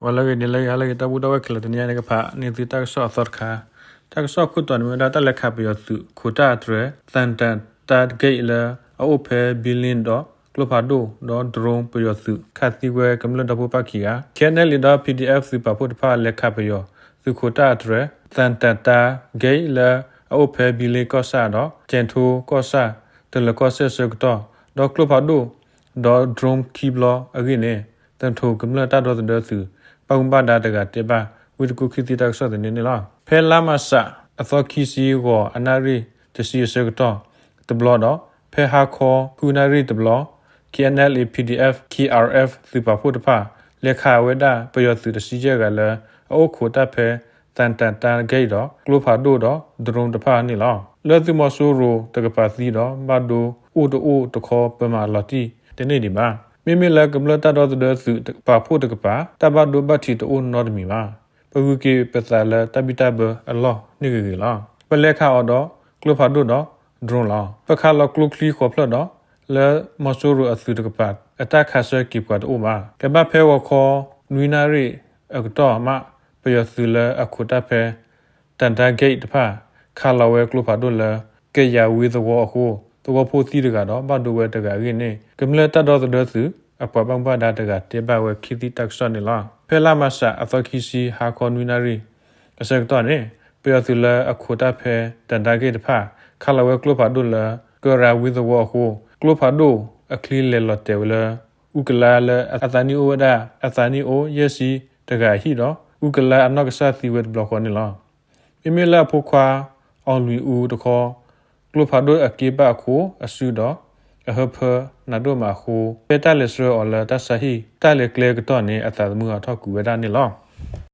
ဂီၤလၢအဂ့ၤ နံၤလၢအဂ့ၤ ဟါလၢအဂ့ၤ တၢ်ဘူၣ်တၢ်ဝဲၢ်ခဲလၢာ် တနံၤအံၤ ကဖးန့ၢ်သုတၢ်ကစီၣ်အသီတခါ, တၢ်ကစီၣ်ခိၣ်တီန့ၣ်မ့ၢ်ဝဲဒၣ် တၢ်လဲၤခးပယီၤသုး ခိးတၢ်အတြဲၤ သၣ်တၣ်တၢ် gate လၢအအိၣ်ဖဲ ဘံလ့ၣ်ဒီး ကျိဖးဒိၣ် ဒီး drone ပယီၤသုး ခးသံဝဲကမျၢၢ်ဒီဖိပၢ်ခံဂၤ, KNLA ဒီး PDF သုးပာ်ဖှိၣ်တဖၣ် လဲၤခးပယီၤသုးခိးတၢ်အတြဲၤ သၣ်တၣ်တၢ် gate လၢအအိၣ်ဖဲ ဘံလ့ၣ်ကီၢ်ဆၣ်ဒီး ကၠဲၤထိကီၢ်ဆၣ် တလၢၤကီၢ်စဲၣ်အဆၢကတီၢ်, ဒီးကျိဖးဒိၣ် ဒီး drone ခံဘျီအဂ့ၢ်န့ၣ် သထိးကမျၢၢ်တၢ်ဒီသဒၢသုး ဘၣ်မူဘၣ်ဒါတဂၤတဲဘၣ် ဝံသကိးခံသံတၢ်ကစီၣ်သန့န့ၣ်လီၤ. ဖဲလါမးရှး အသီခံဆံ ဂီၤအနၣ်ရံၣ်တဆံအဆၢကတီၢ်တဘျီဒီး ဖဲဟါခီ ဃုနၣ်ရံၣ်တဘျီ KNLA PDF KRF သုးပာ်ဖှိၣ်တဖၣ် လဲၤခးဝဲဒၣ်ပယီၤသုးတဆံယဲၢ်ဂၤလၢ အအိၣ်ခိးတၢ်ဖဲ သၣ်တၣ်တၢ် gate ဒီး ကျိဖးဒိၣ်ဒီး drone တဖၣ်န့ၣ်လီၤ. လၢသုးမီၤစိရိၤတကပၤသံဒီး ဘၣ်ဒိအိၣ်တခီ ပၢၤမးအလီၤတံၢ်တန့ၢ်ဒံးဘၣ်. မ့မ့ၢ်လၢကမျၢၢ်တၢ်ဒီသဒၢသုးပာ်ဖှိၣ်တကပၤ တၢ်ဘၣ်ဒိဘၣ်ထံးတအိၣ်နီတမံၤဘၣ်. ပဂုၤက့ၤပသးလၢတၢ်ဘံၣ်တၢ်ဘၢအလီၢ်န့ၣ်ဂ့ၤဂ့ၤလီၤ. ပလဲၤခးအီၤဒီးကျိဖးဒိၣ်ဒီး drone လီၤ. ပခးလီၤကျိချံဃိးဖျၢၣ်ဒီး လၢမီၤစိရိၤအသုးတကပၤ အတၢ်ခးဆၢက့ၤပှၤတအိၣ်ဘၣ်. ကဘၣ်ဖဲဂီၤခီနွံနၣ်ရံၣ်အကတီၢ်မး ပယီၤသုးလၢအခိးတၢ်ဖဲ သၣ်တၣ် gate တဖၣ် ခးလီၤဝဲကျိဖးဒိၣ်လၢ ကယၤဝ့သဝီအဃိ သဝီဖိသံတဂၤဒီး ဘၣ်ဒိဝဲတဂၤအဂ့ၢ်န့ၣ် ကမျၢၢ်တၢ်ဒီသဒၢသုး အပှၤဘၣ်မူဘၣ်ဒါတဂၤတဲဘၣ်ဝဲခံသံတၢ်ကစီၣ်န့ၣ်လီၤ. ဖဲလါမးရှး အသီခံဆံ ဟါခီနွံနၣ်ရံၣ်အဆၢကတီၢ်န့ၣ် ပယီၤသုးလၢအခိးတၢ်ဖဲ သၣ်တၣ် gate တဖၣ် ခးလီၤဝဲကျိဖးဒိၣ်လၢ ကရၤဝ့သဝီအဃိ ကျိဖးဒိၣ်အချံလဲၤလီၤတဲာ်ဝဲလၢ အူကလါလၢအသးနံၣ်အိၣ်ဝဲဒၣ် အသးနံၣ်အိၣ်ယဲၢ်ဆံတဂၤအဟံၣ်ဒီး အူကလါအနီၢ်ကစၢ်သံဝဲတဘျီဃီန့ၣ်လီၤ. မ့မ့ၢ်လၢအဖိခွါ အီၣ်လွံၣ်အူတခီ ကျိဖးဒိၣ်အက့ဘၣ်အခိၣ်အစုဒီး အဟၢဖၢနးဒိၣ်မးအဃိ ဖဲတၢ်လဲၤဆှၢအီၤလၢတၢ်ဆါဟံၣ် တၢ်လဲၤကျဲကတီၢ်န့ၣ် အသးသမူအထီၣ်ကွံာ်ဝဲဒၣ်န့ၣ်လီၤ.